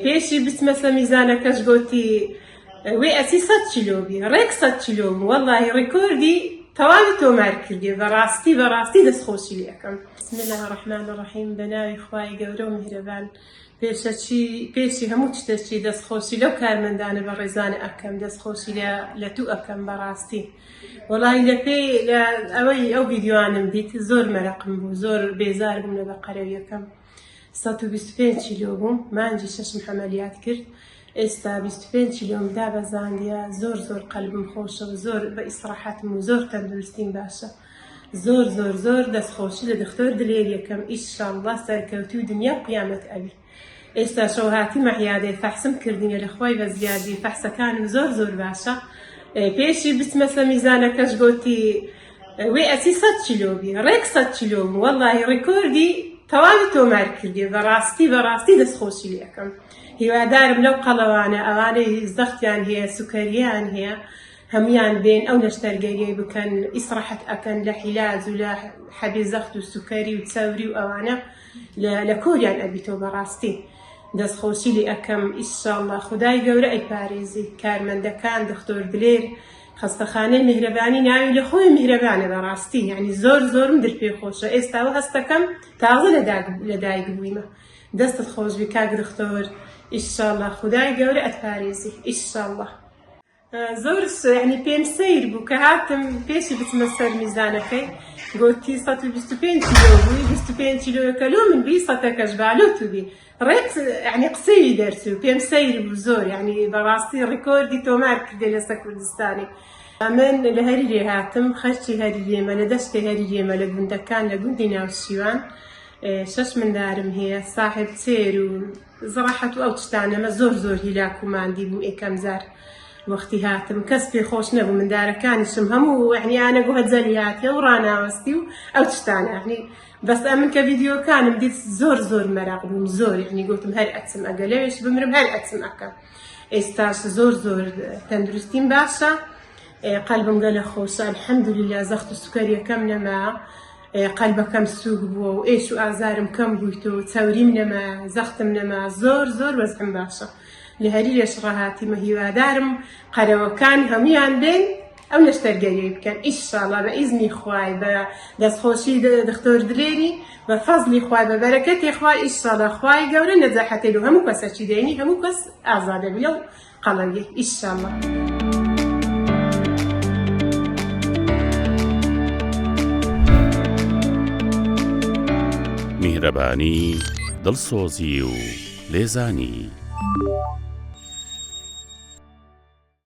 پێشی بچمە سە میزانەکەش گۆتی وێ ئەچی سەد کیلۆ بی ڕێک سەد کیلۆ بوو وەڵاهی ڕیکۆردی تەواوی تۆمار کردێ بەڕاستی بەڕاستی دەستخۆشی لێ ئەکەم. بسم اللە الرحمن الرحیم بەناوی خوای گەورە و میهرەبان پێشەکی پێشی هەموو شتەکی دەستخۆشی لەو کارمەندانە بەڕێزانە ئەکەم دەستخۆشی لە لە تو ئەکەم بەڕاستی وەڵاهی لە پێی لە ئەوەی ئەو ڤیدیۆانم دیت زۆر مەرەقم بوو زۆر بێزار بووم لە بەقەرەویەکەم 125 کیلۆ بووم مانگی شەشم عەمەلیات کرد ئێستا 25 کیلۆم دابەزاندیە زۆر زۆر قەلبم خۆشە و زۆر بە ئیسراحەتم و زۆر تەندروستیم باشە زۆر زۆر زۆر دەستخۆشی لە دختۆر دلێر یەکەم ئیشاڵڵا سەرکەوتوو دنیا و قیامەت ئەبی ئێستا شەو هاتیمە عیادەی فەحسم کردینە لە خوای بەزیادی فەحسەکانم زۆر زۆر باشە پێشی بچمە سە میزانەکەش گۆتی وێ ئەچی سەد کیلۆ بی ڕێک سەد کیلۆ بوو وەڵاهی ڕیکۆردی تەواوی تۆمار کردێ بەڕاستی بەڕاستی دەستخۆشی لێ ئەکەم هیوادارم لەو قەڵەوانە ئەوانەی زەختیان هەیە سوکەریان هەیە هەموویان بێن ئەو نەشتەرگەریەی بکەن ئیسڕەحەت ئەکەن لە حیلاج و لە حەبی زەخت و سوکەری و چەوری و ئەوانە لە کۆریان ئەبیتەوە بەڕاستی دەستخۆشی لێ ئەکەم ئیشاڵڵا خودای گەورە ئەیپارێزی کارمەندەکان دختۆر دلێر خەستەخانەی میهرەبانی ناوی لە خۆی میهرەبانە بەڕاستی یعنی زۆر زۆرم در پێ خۆشە ئێستاوە هەستەکەم تازە لەدایک بوویمە دەستت خۆشبی کاک دختۆر ئیشاڵڵا خودای گەورە ئەتپارێزی ئیشاڵڵا. زۆر یعنی پێم سەیر بوو کە هاتم پێشی بچمە سەر میزانەکەی گۆتی 125 کیلۆ بووی 25 کیلۆیەکە لۆ من بی سەتەکەش با لۆ تو بی ڕێک یعنی قسەی دەرچوو پێم سەیر بوو زۆر یعنی بەڕاستی ڕیکۆردی تۆمار کردێ لەسەر کوردستانی من لە هەریرێ هاتم خەرکی هەریرێمە لە دەشتی هەریرێمە لە گوندەکان لە گوندی ناوشیوان شەش مندارم هەیە ساحێب چێر و زڕەحەت و ئەو تشتانەمە زۆر زۆر هیلاک و ماندی بووم ئێکەم جار وەختی هاتم کەس پێ خۆش نەبوو مندارەکانیشم هەموو یعنی ئانە گوه جەلی هاتیە و ڕاناوەستی و ئەو تشتانە یعنی بەس ئەمن کە ڤیدیۆکانم دیت زۆر زۆر مەراق بووم زۆر یعنی گوتم هەر ئەچم ئەگە لەوێش بمرم هەر ئەچم ئەکەم ئێستاش زۆر زۆر تەندروستیم باشە قەلبم گەلە خۆشە الحمدلله زەخت و سوکەریەکەم نەما قەلبەکەم سوک بووە و ئێش و ئازارم کەم بوویتەوە چەوریم نەما زەختم نەما زۆر زۆر وەزعم باشە لە هەریرێش ڕاهاتیمە هیوادارم قەرەوەکان هەمویان بێن ئەو نەشتەرگەریەی بکەن ئیشاڵا بە ئیزنی خوای بە دەستخۆشی دختۆر دلێری بە فەزلی خوای بە بەرەکەتی خوای ئیشاڵا خوای گەورە نەجاحەتێ لۆ هەموو کەسەکی دێنی هەموو کەس ئازادەبی لەو قەڵەویەی ئیشاڵا. میهرەبانی، دڵسۆزی و لێزانی.